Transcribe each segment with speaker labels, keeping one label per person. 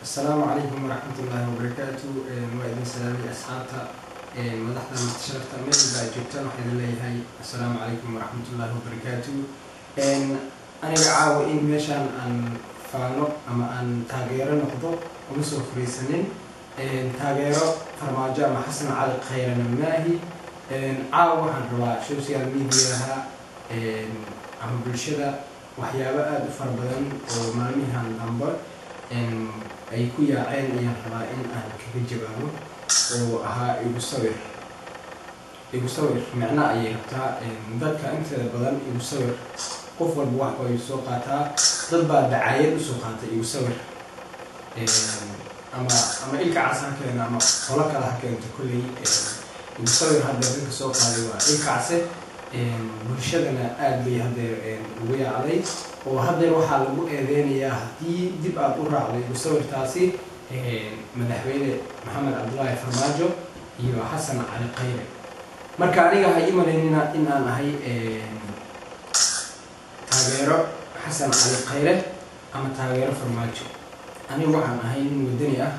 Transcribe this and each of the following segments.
Speaker 1: Asalaamu calaykum waraxmatullaahi wabarakaatu. Waa idin salaamay asxaabta, madaxda, sharafta, meel walba aad joogtaan. Waxaa idin leeyahay assalaamu calaykum waraxmatullaahi wabarakaatu. Aniga caawa in meeshaan aan faano ama aan taageero noqdo uma soo fariisanin. Taageero Farmaajo ama Xasan Cali Khayrana maahi. Caawa waxaan rabaa social mediaha ama bulshada waxyaabo aada u fara badan oo maalmihan dambe ay ku yaaceen ayaan rabaa in aan kaga jawaabo, oo ahaa igu sawir. Igu sawir micno ayay rabtaa. Dadka inteeda badan igu sawir qof walba wax ayuu soo qaataa. Dad baa dacaayad usoo qaatay igu sawir, ama Ilka Cas ha keeno ama qolo kale ha keento. Kolley igu sawir hadda dadka soo qaaday waa Ilka Case. Bulshadana aada bay haddeer ugu yaacday, oo haddeer waxaa lagu eedeynayaa, haddii dib aada u raacdo igu sawirtaasi, Madaxweyne Maxamed Cabdullaahi Farmaajo iyo Xasan Cali Khayre. Marka aniga ha imanaynina in aan ahay taageero Xasan Cali Khayre ama taageero Farmaajo. Aniga waxaan ahay nin wadani ah,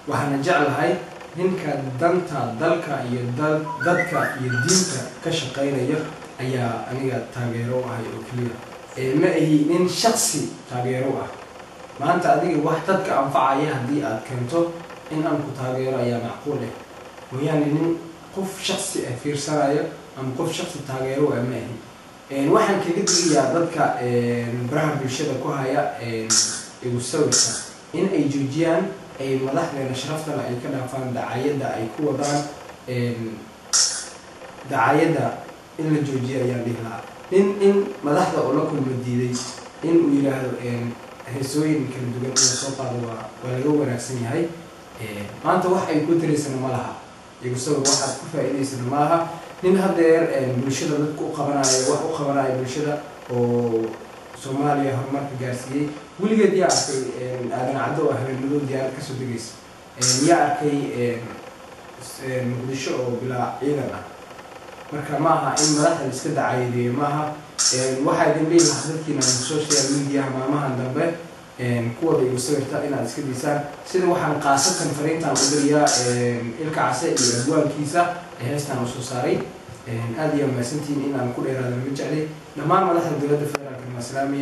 Speaker 1: waxaana jeclahay ninka danta dalka iyo dadka iyo diinta ka shaqeynaya ayaa aniga taageero u ahay oo keliya. Ma ahi nin shaksi taageero u ah. Maanta adiga wax dadka anfacaya haddii aad keento, in aan ku taageero ayaa macquul ah mooyaane nin qof shaksi ah fiirsanayo ama qof shaksi taageero u ah ma ahi. Waxaan kaga digayaa dadka baraha bulshada ku haya igu sawirka in ay joojiyaan, ay madaxdeena sharaftale ay ka dhaafaan dacayadda ay ku wadaan. Dacayadda in la joojiyo ayaan dhihi lahaa. Nin in madaxda oo la kulmo diiday in uu yidhaahdo heesooyin kala duwan in la soo qaado waa laga wanaagsan yahay. Maanta wax ay ku taraysana ma laha igu sawir, waxaad ku faa-iidaysana ma laha. Nin haddeer bulshada dadka u qabanayo, wax u qabanayo bulshada oo Soomaaliya horumarka gaarsiiyey, weligeed yaa arkay Aadan Caddo oo habeenmadow diyaarad kasoo degaysa? Yaa arkay Muqdisho oo bilaa ciidan ah? Marka ma aha in madaxda la iska dacaayadeeyo, maaha. Waxaa idin dhihi lahaa dadkiina social mediaha maalmahan dambe kuwada igu sawirta inaad iska diisaan. Sida waxaan khaasatan fariintan u diriyaa Ilka Case iyo abwaankiisa ee heestan usoo saaray. Aada iyo mahadsantihiin. In aan ku dheeraada ma jeclay. Dhammaan madaxda dowladda federaalka waa salaamaya.